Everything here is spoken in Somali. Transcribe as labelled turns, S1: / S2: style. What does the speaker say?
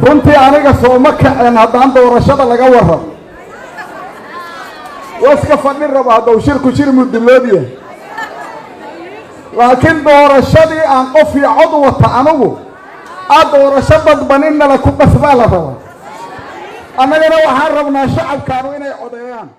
S1: Runtii aniga sooma kaceen haddaan doorashada laga warramo. Waa iska fadhin raba haddau shirku shir mudulood yahay, laakiin doorashadii aan qof iyo cod wata anigu aad doorasho dadban in nala ku qasbaa la rabaa. Annagana waxaan rabnaa shacabkaanu inay codeeyaan.